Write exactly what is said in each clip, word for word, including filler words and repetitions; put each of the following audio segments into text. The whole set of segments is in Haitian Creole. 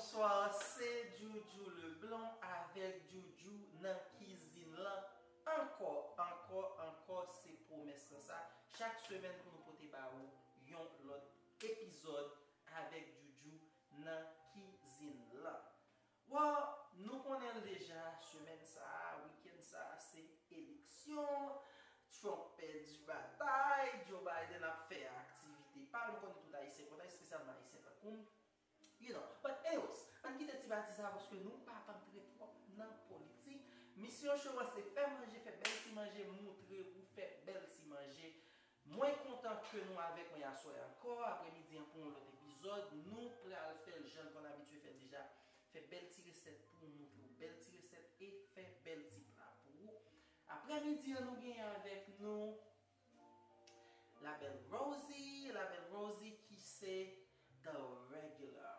Bonswa, se Djoudjou Leblanc avèk Djoudjou nan kizin lan. Ankò, ankò, ankò, se pwomès lan sa. Chak semèn pou nou pote ba ou yon lòt epizòd avèk Djoudjou nan kizin lan. Well, nou konnen l deja, semèn sa a, wikenn sa a, se eleksyon. Trump pèdi batay, Joe Biden ap fè aktivite pa l. Nou konnen tout Ayisyen kontan, espesyalman Ayisyen tankou m. You know, but anyways, ann kite ti pati sa a paske nou p ap antre twòp nan politik. Misyon show an se fè manje, fè bèl ti manje, moutre ou fè bèl ti manje. Mwen kontan ke nou avèk mwen aswè ankò, aprèmidi an pou yon lòt epizòd. Nou pral fè l jan n konn abitye fè l deja. Fè bèl ti resèt pou w, moutre w bèl ti resèt e fè bèl ti pla pou ou. Aprèmidi an, nou genyen avèk nou Labèl Rosie, Labèl Rosie ki se The Regular.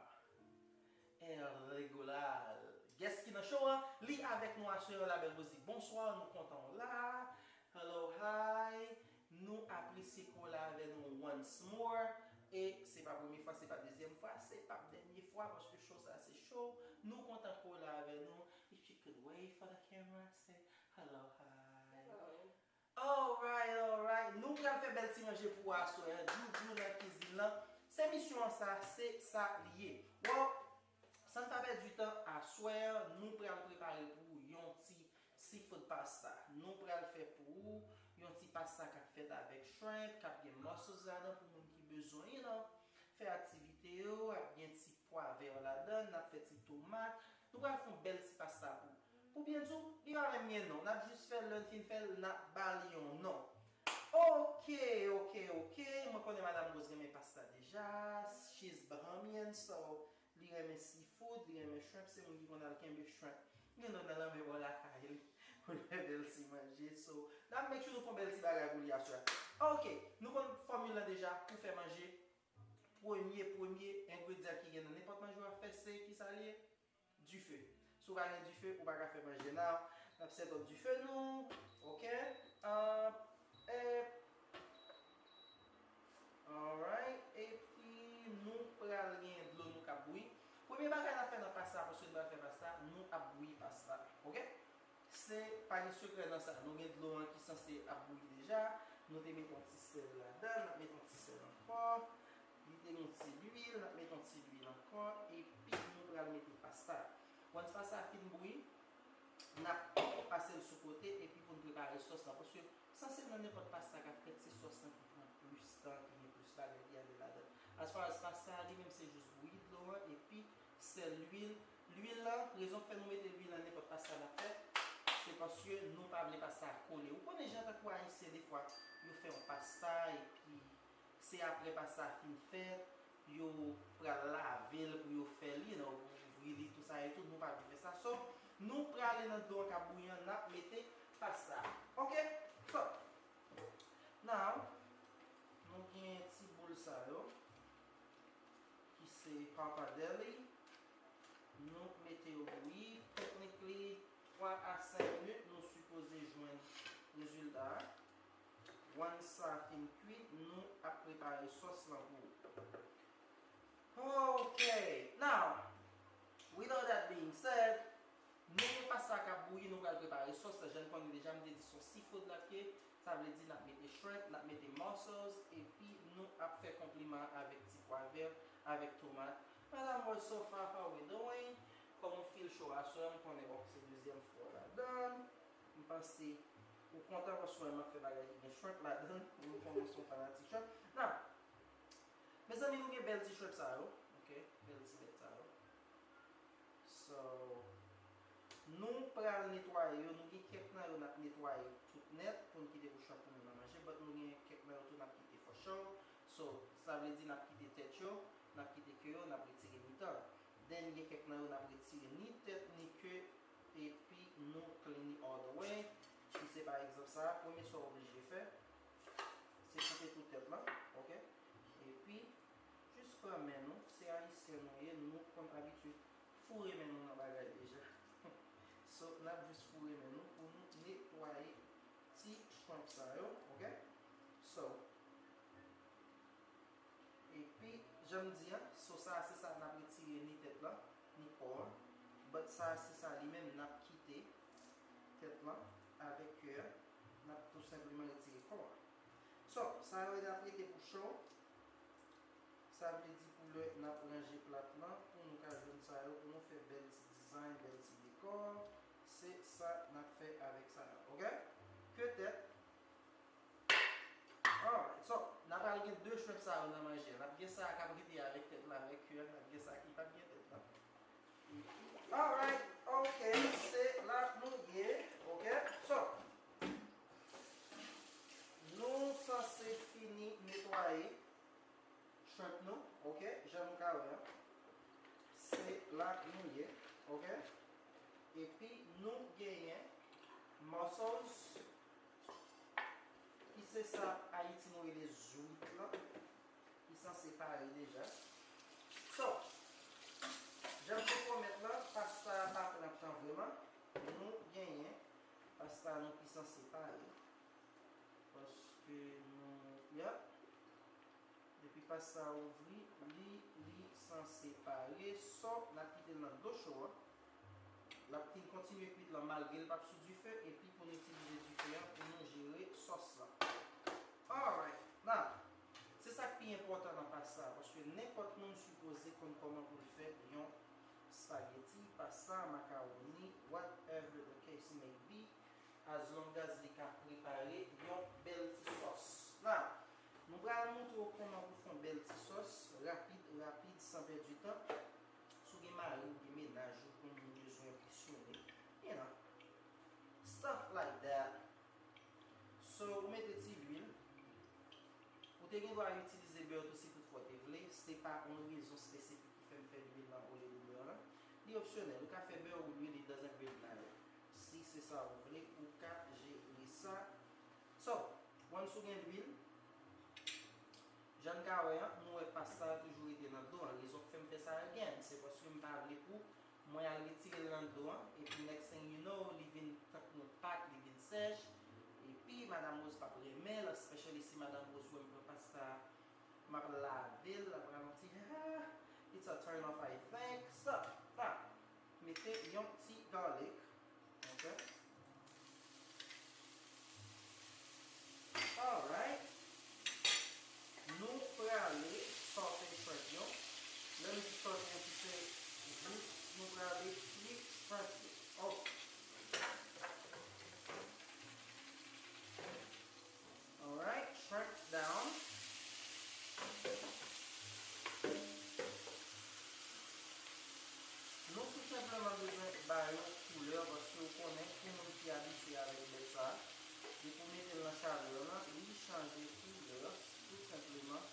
El Regular. Guest ki nan show an, li avèk nou aswè an, Labèl Rosie. Bonswa, nou kontan w la. Hello, hi. Nou apresye ke w la avè nou once more. E se pa premye fwa, se pa dezyèm fwa, se p ap dènye fwa, paske show sa se show. Nou kontan ke w la avè nou. If you could wave for the camera, say hello, hi. Hello. Alright, alright. Nou pral fè bèl ti manje pou aswè an. Djoudjou nan kizin lan. Se misyon an sa, se sa li ye. Bon, san n pa pèdi tan, aswè an, nou pral prepare pou ou yon ti seafood pasta. Nou pral fè pou ou yon ti pasta k ap fèt avèk shrimp, k ap gen mussels ladan pou moun ki bezwen, you know, fè aktivite yo, ap gen ti pwa vè ladan, n ap fè ti tomat. Nou pral fè yon bèl ti pasta pou ou. Pou byen di w, li pa menm gen non. N ap jis fè l, lè n fin fè l, n ap ba li yon non. Ok, ok, ok. Mwen konnen Madam Rose renmen pasta deja. She's Bahamian, so li renmen seafood, li renmen shrimp. Se moun ki konn al kenbe shrimp, you know, nan lanmè bò lakay li. Pou l fè bèl ti manje. So, n ap make sure nou fè yon bèl ti bagay pou li aswè. Ok, nou konn fòmil lan deja pou fè manje. Premye, premye engredyan ki gen nan nenpòt manje w ap fè, se ki sa l ye? Dife. Si w pa gen dife, ou pa ka fè manje nan. N ap set up dife nou. Ok? Ah, e, alright. Epi, nou pral gen dlo nou k ap bouyi. Premye bagay n ap fè nan pasta, paske nou pral fè pasta, nou ap bouyi pasta. Ok? Se pa gen sekrè nan sa. Nou gen dlo an ki sanse ap bouyi deja. Nou te mete yon ti sèl ladan l, n ap mete yon ti sèl ankò. Li te gen yon ti lwil, n ap mete yon ti lwil ankò. Epi nou pral mete pasta. Once pasta a fin bouyi, n ap pase l sou kote epi pou n prepare sòs la. Paske sanse nan nenpòt pasta k ap fèt, se sòs lan ki pran plis tan, ki gen plis bagay ki ale ladan l. As far as pasta a, li menm se jis bouyi dlo an epi sèl, lwil. Lwil lan, rezon k fè nou mete lwil nan nenpòt pasta n ap fè, se paske nou pa vle pasta a kole. Ou konnen jan tankou Ayisyen defwa, yo fè yon pasta epi se apre pasta a fin fèt, yo pral lave l pou yo fè li, non, pou ouvri li, tou sa e tou, nou pa vle fè sa. So, nou prale nan dlo an k ap bouyi an, n ap mete pasta a. Ok? So, now, nou gen ti boul sa yo, ki se pappardelle. Nou mete yo bouyi. Technically, twa a senk minit, nou sipoze jwenn rezilta a. Once sa fin kwit, nou ap prepare sòs lan pou ou. Ok, now, with all that being said, nou gen pasta k ap bouyi, nou pral prepare sòs la. Jan n konnen deja, m te di se yon seafood l ap ye. Sa vle di n ap mete shrimp, n ap mete mussels, epi nou ap fè konpliman avèk ti pwa vè, avèk tomat. Madam Rose, so far, how we doing? Kòman w feel show aswè a? M konnen, bon, se dezyèm fwa w ladan l. M panse ou kontan paske w wè m ap fè bagay ki gen shrimp ladan l. M konnen w se yon fanatik shrimp. Now, mezanmi, nou gen bèl ti shrimp sa yo. Ok, bèl ti bèt sa yo. So, nou pral netwaye yo. Nou gen kèk nan yo n ap netwaye tout nèt pou n kite pou shrimp pou moun nan manje, but nou gen kèk nan yo tou n ap kite for show. So, sa vle di n ap kite tèt yo, n ap kite ke yo, n ap retire mitan. Then, gen kèk nan yo n ap retire ni tèt, ni ke, epi nou clean it all the way. Si se pa egzanp sa, premye sa w oblije fè, se koupe tout tèt lan, ok? Epi, jis pran men nou, se Ayisyen nou ye, nou konn abitye foure men nou nan bagay deja. So, n ap jis foure men nou pou nou netwaye ti shrimp sa yo, ok? So, epi, jan m di an, so sa, se sa n ap retire ni tèt lan, But sa, se sa li menm, n ap kite tèt lan avèk kè a, n ap tou senpleman retire kò a. So, sa yo n ap rete pou cho. Sa vle di pou lè n ap ranje plat lan, pou nou ka jwenn sa yo, pou nou fè bèl ti dizay, bèl ti dekò, se sa n ap fè avèk sa yo, oke? Ke tèt. Alright, so, n ap al gen de shrimp sa yo nan manje. N ap gen sa k ap rete avèk tèt la, avèk kè a, n ap gen sa ki p ap gen tèt la. Alright, oke, se la nou ye, oke? So, nou sanse fini netwaye shrimp nou, oke? Jan nou ka wè an. Se la nou ye, oke? Epi nou genyen mussels, ki se sa Ayiti nou rele zwit lan, ki sanse pare deja. So, jan m te pwomèt lan, pasta a pa pran tan vrèman. Nou genyen pasta nou ki sanse pare. Paske nou, yep. Depi pasta a ouvri, li, li sanse pare. So, n ap kite l nan dlo cho a. L ap fin kontinye kwit lan malgre l p ap sou dife, epi pou n itilize dife a pou nou jere sòs lan. Alright, now, se sa k pi enpòtan nan pasta a, paske nenpòt moun sipoze konn kòman pou l fè yon spaghetti, pasta, makawoni, whatever the case may be, as long as li ka prepare yon bèl ti sòs. Now, nou pral montre w kòman pou fè yon bèl ti sòs, rapid, rapid, san pèdi tan. Si w gen mari ou gen mennaj ou, konn moun bezwen enpresyone, you know, stuff like that. So, ou mete ti lwil. Ou te gen dwa itilize bè tou si toutfwa w te vle. Se pa yon rezon espesifik ki fè m fè lwil lan olye de bè lan. Li opsyonèl. Ou ka fè bè ou lwil, it doesn't really matter. Si se sa ou vle, ou ka jere sa. So, once ou gen lwil, jan n ka wè an, nou wè pasta a toujou rete nan dlo an. Rezon k fè m fè sa again, se paske m pa vle pou mwen al retire l nan dlo an, epi next thing you know, li vin tankou yon pat, li vin sèch, epi Madam Rose p ap renmen l, especially si Madam Rose wè m pran pasta a, m ap lave l, l ap pral yon ti, ah, it's a turn off, I think. So, ah, mete yon ti garlic, ok? Alright. Nou prale sòte shrimp yo. Lè nou di sòte an, se jis nou prale fri shrimp yo. Oh. Alright, shrimp down. Nou tou senpleman bezwen ba yo koulè, paske ou konnen, pou moun ki abitye avèk bèt sa, depi w mete l nan chalè lan, li chanje koulè, tou senpleman.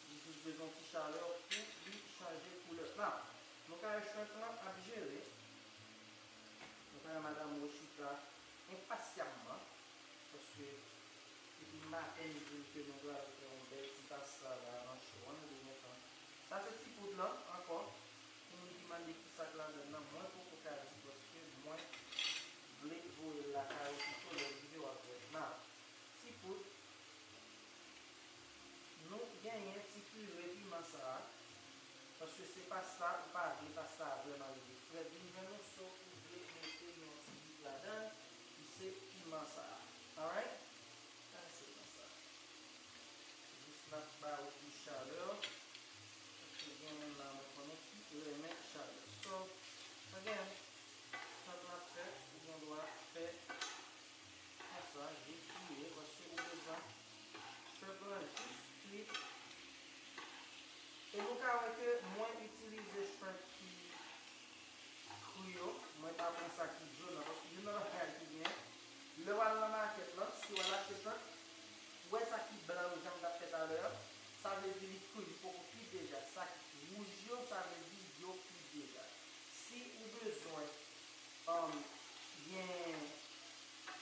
Li jis bezwen yon ti chalè pou li chanje koulè. Now, nou ka wè shrimp lan ap jere. Nou ka wè Madam Rose chita enpasyamman, paske depi maten li di m ke nou pral fè yon bèl ti pasta la nan cho a, nou te gentan. Sa se ti poud lan ankò. Pou moun ki mande ki sa k ladann nan, mwen poko ka di paske mwen vle voye l lakay ou pito lè l rive w ap wè. Now, ti poud, nou genyen ti pire piman sa a, paske se pasta, ou pa vle pasta a vrèman rive frèt vin jwenn ou, so ou vle mete yon ti bit ladan l, ki se piman sa a. Alright? Sa se piman sa a. Jis n ap ba yo ti chalè, paske gen moun la mwen konnen ki renmen chalè. So, again, sa n ap fè, ou gen dwa fè konsa, jis li ye, paske ou bezwen shrimp lan jis kwit. E nou ka wè ke mwen itilize shrimp ki kri yo, mwen pa pran sa ki jòn nan, paske youn nan bagay ki gen, lè w al nan makèt lan, si w al achte shrimp, ou wè sa ki blan yo, jan m t ap fè talè a, sa vle di li kri, li poko kwit deja. Sa ki wouj yo, sa vle di yo kwit deja. Si ou bezwen, um, gen,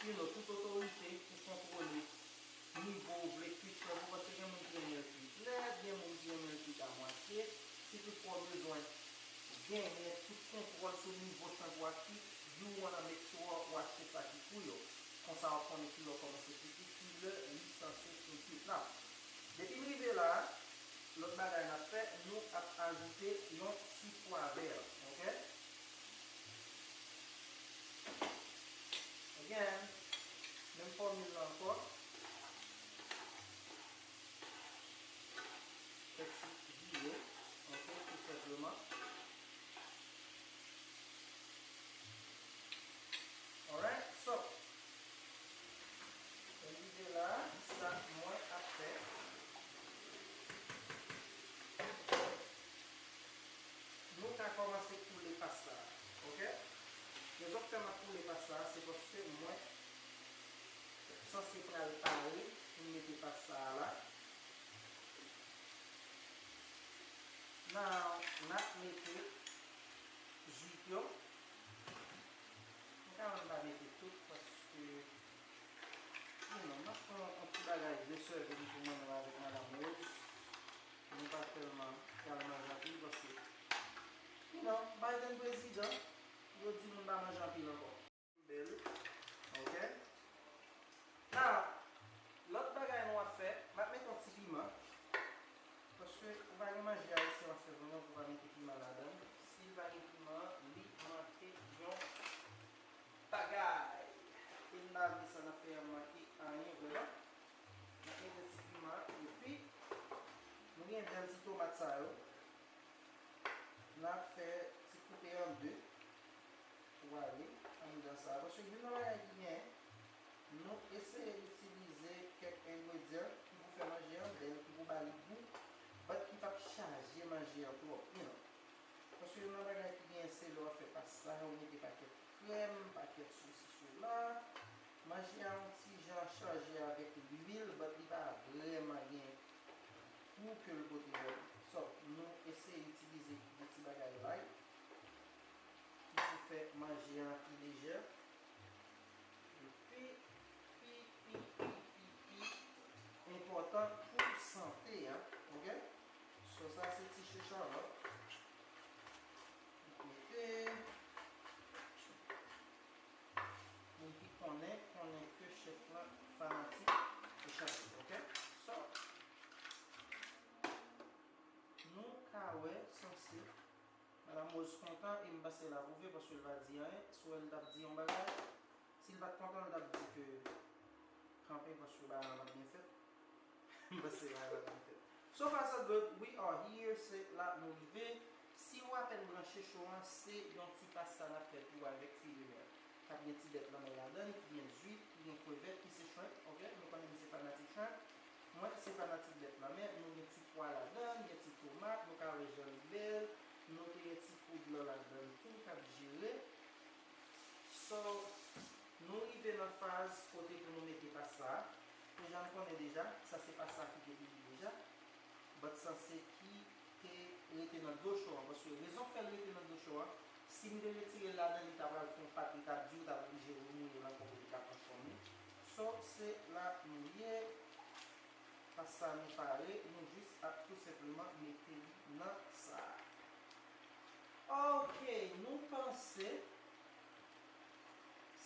you know, tout otorite pou kontwole nivo ou vle kwit shrimp ou, paske gen moun ki renmen l kwit nèt, gen moun ki renmen l kwit amwatye. Si toutfwa w bezwen genyen tout kontwòl sou nivo shrimp ou a kwit, you wanna make sure ou achte sa ki kri yo. Konsa w ap konnen kilè w kòmanse kwit li, kilè li sanse fin kwit. Now, depi m rive la a, lòt bagay n ap fè, nou ap ajoute yon ti pwa vè, oke? Panse pral pare pou m mete pasta a la. Now, n ap mete zwit yo. M ka menm pa mete tout paske, you know, m ap pran yon ti bagay de serving pou mwen menm avèk Madanm Rose. Nou pa tèlman pral manje anpil paske, you know, Biden prezidan, yo di moun pa manje anpil ankò. Bèl. Ok. Now, lòt bagay nou ap fè, m ap mete yon ti piman. Paske ou pa gen manje ayisyen w ap fè vrèman pou w pa mete piman ladan l. Si l pa gen piman, li manke yon bagay. E m pa vle sa n ap fè a manke anyen vrèman. M ap mete ti piman epi nou gen bèl ti tomat sa yo. N ap fè ti koupe an de pou ale anndan sa. Paske youn nan bagay ki gen, nou eseye itilize kèk engredyan ki pou fè manje an bèl, ki pou ba li gou, but ki p ap chaje manje an twòp, you know. Paske youn nan bagay ki gen, se lè w ap fè pasta, ou mete pakèt krèm, pakèt sesi sela. Manje a yon ti jan chaje avèk lwil, but li pa vrèman gen gou ke l pote vrèman. So, nou eseye itilize de ti bagay light ki pou fè manje an pi lejè. Epi, pi, pi, pi, pi, pi enpòtan pou sante a, ok? So, sa se ti chechalòt. Mete. Moun ki konnen, konnen ke chèf lan fanatik echanj, ok? So, nou ka wè sanse Madanm Rose kontan e m panse l apwouve paske l pa di anyen. Si w wè l t ap di yon bagay, si l pa t kontan, l t ap di ke kanpe paske bagay lan p ap byen fèt. M panse bagay la byen fèt. So far so good, we are here, se la nou rive. Si w apèn branche cho an, se yon ti pasta n ap fè pou avèk filet mè. K ap gen ti bèt lanmè ladan l, ki gen zwit, ki gen krevèt, ki se shrimp, ok? Nou konnen m se fanatik shrimp. Mwen se fanatik bèt lanmè, nou gen ti pwa ladan l, gen ti tomat, nou ka wè jan li bèl, nou te gen ti poud lan ladan l tou k ap jere. So, nou rive nan faz kote pou nou mete pasta a. E jan n konnen deja, sa se pasta ki te bouyi deja. But sanse ki te rete nan dlo cho an. Paske rezon k fè l rete nan dlo cho an, si m te retire l ladan, li ta pral fè yon pat, li t ap di, ou t ap oblije remouye l ankò pou li ka transfòme. So, se la nou ye. Pasta nou pare, nou jis ap tou senpleman mete li nan sa. Ok, nou panse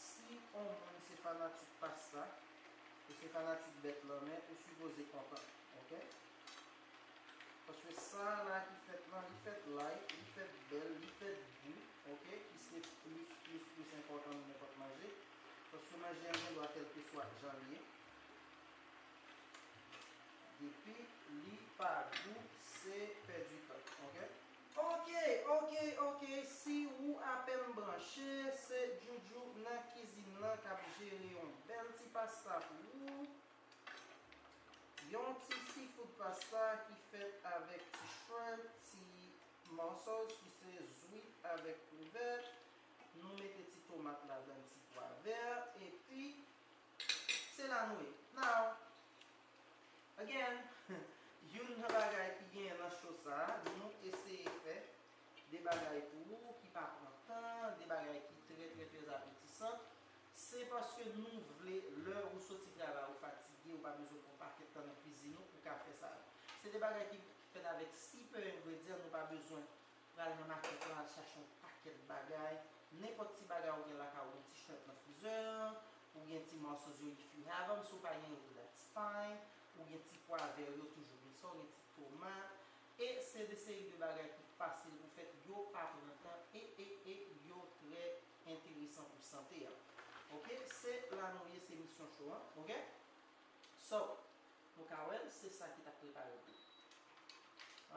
si on moun se fanatik pasta, ou se fanatik bèt lanmè, ou sipoze kontan, ok? Paske sa la ki fèt lan, li fèt light, li fèt bèl, li fèt gou, ok? Ki se plis, plis, plis enpòtan nan nenpòt manje. Paske manje an gen dwa kèlkeswa jan l ye. Depi li pa gou, se pèdi tan, ok? Ok, ok, ok, si ou apèn branche, se Djoudjou nan kizin lan k ap jere yon bèl ti pasta pou ou. Yon ti seafood pasta ki fèt avèk ti shrimp, ti mussels ki se zwit avèk krevèt. Nou mete ti tomat ladan, ti pwa vè, epi se la nou ye. Now, again, youn nan bagay ki genyen nan cho sa a, nou eseye fè de bagay pou ou ki pa pran tan, de bagay ki trè, trè, trè apetisan. Se paske nou vle, lè ou soti travay, ou fatige, ou pa bezwen pran pakèt tan nan kwizin ou, ou ka fè sa yo. Se de bagay ki fèt avèk si pe engredyan, nou pa bezwen pral nan makèt la, al chache yon pakèt bagay. Nenpòt ti bagay ou gen lakay ou, gen ti shrimp nan freezer an, ou gen ti mussels yo, if you have 'em, si w pa gen yo tou, that's fine. Ou gen ti pwa vè yo, toujou gen sa, ou gen ti tomat. E se de seri de bagay ki fasil pou fèt, yo pa pran tan, e, e, e yo trè enteresan pou sante a. Ok, se la nou ye, se misyon cho an, ok? So, nou ka wè l, se sa ki t ap prepare pou.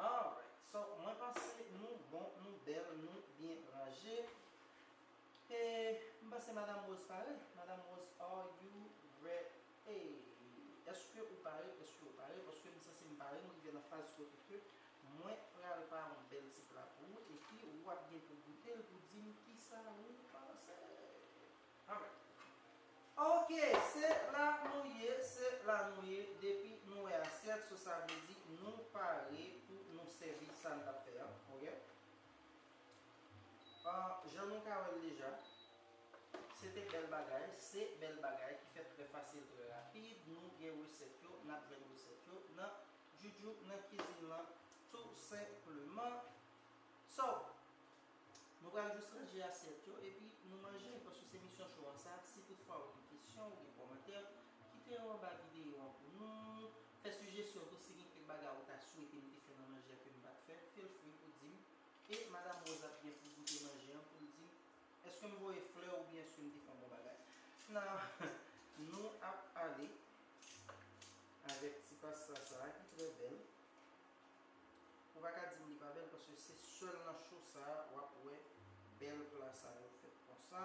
Alright, so, mwen panse nou bon, nou bèl, nou byen ranje. E m panse Madanm Rose pare. Madanm Rose, are you ready? Èske ou pare? Èske ou pare? Paske m sanse m pare, m rive nan faz kote ke mwen pral pare yon bèl ti pla pou ou, epi w ap gen pou goute l, pou di m kisa ou panse. Alright. Ok, se la nou ye, se la nou ye. Depi nou wè asyèt, so sa vle di nou pare pou nou sèvi sa n t ap fè a, ok? Ah, jan nou ka wè l deja, se te bèl bagay, se bèl bagay ki fèt trè fasil, trè rapid. Nou gen resèt yo, n ap jwenn resèt yo nan Djoudjou nan kizin lan, tou senpleman. So, nou pral jis ranje asyèt yo epi nou manje, paske se misyon cho an sa. Si toutfwa ou gen kesyon, ou gen kòmantè, kite yo anba videyo an pou nou. Fè sijesyon tou, si gen kèk bagay ou ta swete m te fè nan manje a ke m pa t fè, feel free pou di m. E Madanm Rose ap gen pou goute manje an pou l di m, èske m voye flè oubyen èske m te fè yon bon bagay? Nan, nou ap ale avèk ti pasta sa a ki trè bèl. Ou pa ka di m li pa bèl, paske se sèl nan cho sa a w ap wè bèl pla sa yo fèt konsa.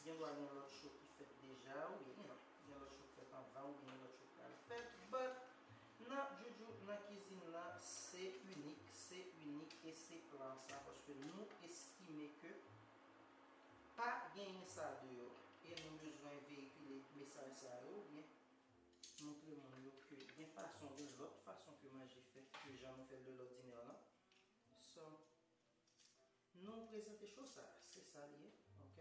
Gen dwa gen lòt cho ki fèt deja, oubyen gen lòt cho k fèt anvan, oubyen gen lòt cho k pral fèt. But, nan Djoudjou nan kizin nan, se inik, se inik, e se pla sa, paske nou estime ke pa genyen sa deyò. E nou bezwen veyikile mesaj sa yo, oubyen montre moun yo ke gen fason, gen lòt fason ke manje fèt ke jan nou fè l de lòdinè lan. So, nou prezante cho sa, se sa li ye, ok?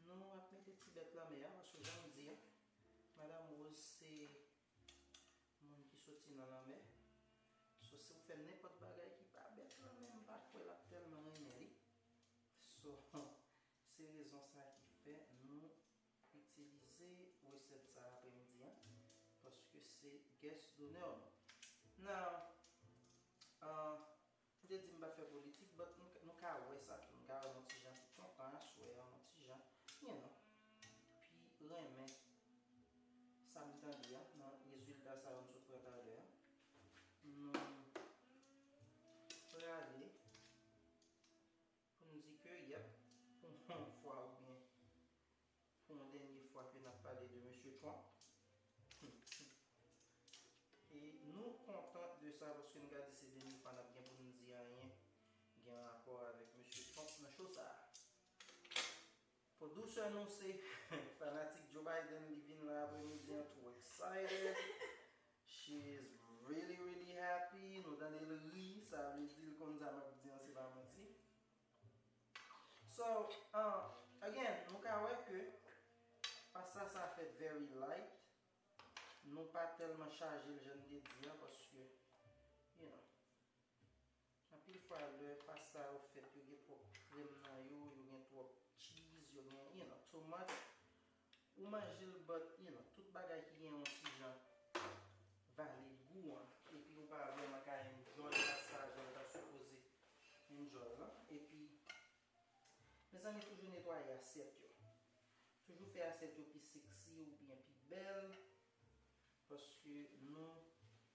Nou ap mete ti bèt lanmè a, paske jan m di a, Madanm Rose se moun ki soti nan lanmè. So, si w fè nenpòt bagay ki pa bèt lanmè, m pa kwè l ap tèlman renmen li. So, se rezon sa ki fè nou itilize resèt sa aprèmidi an, paske se guest d'honneur nou. Now, uh, m te di m pa fè politik, but nou, nou ka wè sa tou. Nou ka wè yon ti jan ki kontan aswè a, yon ti jan, you know, pi renmen sa m tande a, nan rezilta sa yo m sot pran talè a. Nou prale pou n di ke, yep, pou yon fwa oubyen pou yon dènye fwa ke n ap pale de mesye Trump. E nou kontan de sa, paske n ka di se dènye fwa n ap gen pou n di anyen gen rapò avèk mesye Trump nan cho sa a. Pwodisè nou se fanatik Joe Biden, li vin la aprèmidi an, too excited. She is really, really happy. Nou tande l ri, sa vle di l konn sa m ap di an, se pa manti. So, uh, again, nou ka wè ke pasta sa fèt very light. Nou pa tèlman chaje l jan n te di a, paske, you know, anpil fwa lè pasta yo fèt, yo gen twòp krèm nan yo, yo gen twòp cheese, yo gen, you know, too much. Ou manje l, but, you know, tout bagay ki gen yon ti jan vale gou an, epi ou pa vrèman ka enjoy pasta jan l ta sipoze enjoy lan. Epi, mezanmi, toujou netwaye asyèt yo. Toujou fè asyèt yo pi sexy oubyen pi bèl, paske nou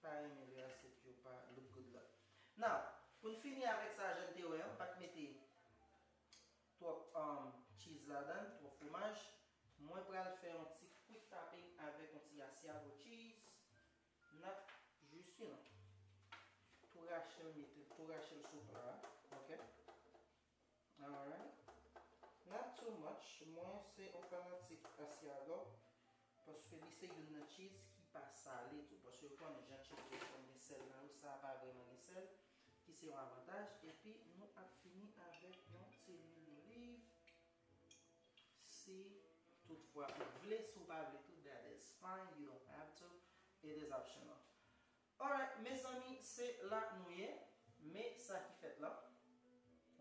pa renmen lè asyèt yo pa look good la. Now, pou n fini avèk sa, jan n te wè an, m pa t mete twòp, um, cheese ladan l, twòp fwomaj. Mwen pral fè yon ti quick topping avèk yon ti Asiago cheese. N ap jis, you know, tou rache l, mete, tou rache l sou pla a, ok? Alright. Not too much. Mwen se yon fanatik Asiago, paske li se youn nan cheese ki pa sale tou. Paske ou konnen jan cheese yo konn gen sèl nan yo, sa pa vrèman gen sèl, ki se yon avantaj. Epi nou ap fini avèk yon ti lwil doliv. Si toutfwa ou vle, si w pa vle tou, that is fine, you don't have to, it is optional. Alright, mezanmi, se la nou ye. Men sa ki fèt la.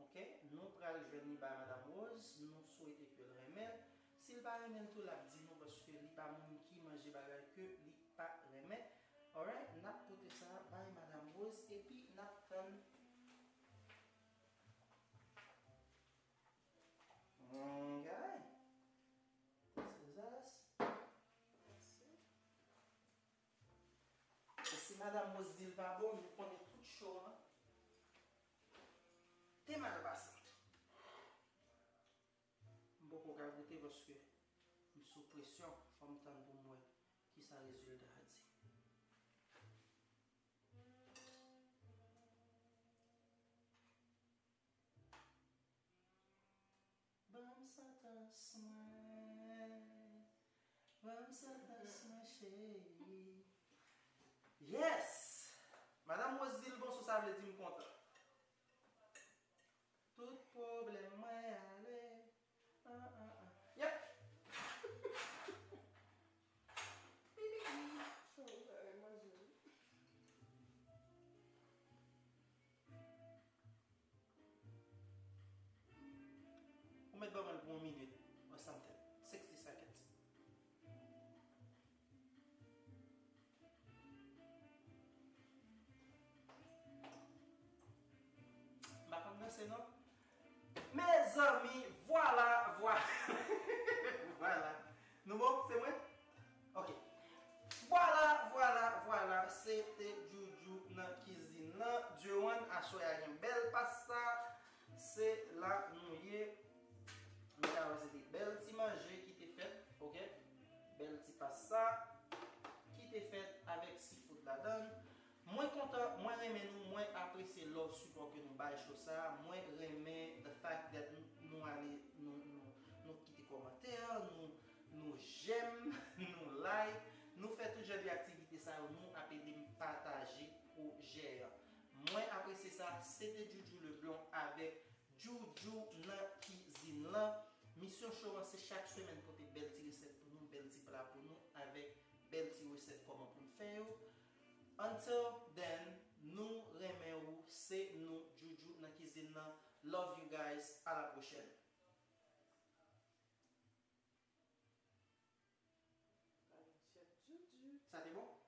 Ok, nou pral jwenn li bay Madanm Rose. Nou swete ke l renmen l. Si l pa renmen l tou, l ap di nou, paske li pa moun ki manje bagay ke li pa renmen. Alright, n ap pote sa bay Madanm Rose epi n ap tann. Ok. This is us. Mèsi. E si Madanm Rose di l pa bon, nou konnen tout cho an te mal pase. M poko ka goute paske m sou presyon. Fò m tann pou m wè kisa rezilta a di. Ban m santans mwen. Ban m santans mwen, cheri. Yes! Madanm Rose di l bon, so sa vle di m kontan. Tout pwoblèm mwen ale. Ah, ah, ah. Yep! Pi, pi, pi. Sa ou fè manje? Ou mèt ban mwen l pou yon minit or something. Sixty seconds. M pa konn danse non. Mezanmi, vwala, vwala. Vwala. Nou bon, se mwen? Ok. Vwala, vwala, vwala. Se te Djoudjou nan kizin lan. Dyewann, aswè a gen bèl pasta. Se la nou ye. Nou ka wè se te bèl ti manje ki te fèt, ok? Bèl ti pasta ki te fèt avèk seafood ladan l. Mwen kontan, mwen renmen nou, mwen apresye love, sipò ke nou bay show sa a. Mwen renmen the fact that nou, nou ale, nou, nou, nou kite kòmantè, nou, nou j'aime, nou like, nou fè tout jan de aktivite sa yo, nou ap ede m pataje pwojè an. Mwen apresye sa, se te Djoudjou Leblon avèk Djoudjou nan kizin lan. Misyon show an se chak semèn pote bèl ti resèt pou nou, bèl ti pla pou nou, avèk bèl ti resèt kòman pou n fè yo. Until then, nou renmen ou, se nou, Djoudjou nan kizin lan. Love you guys, à la prochaine. Sa te bon?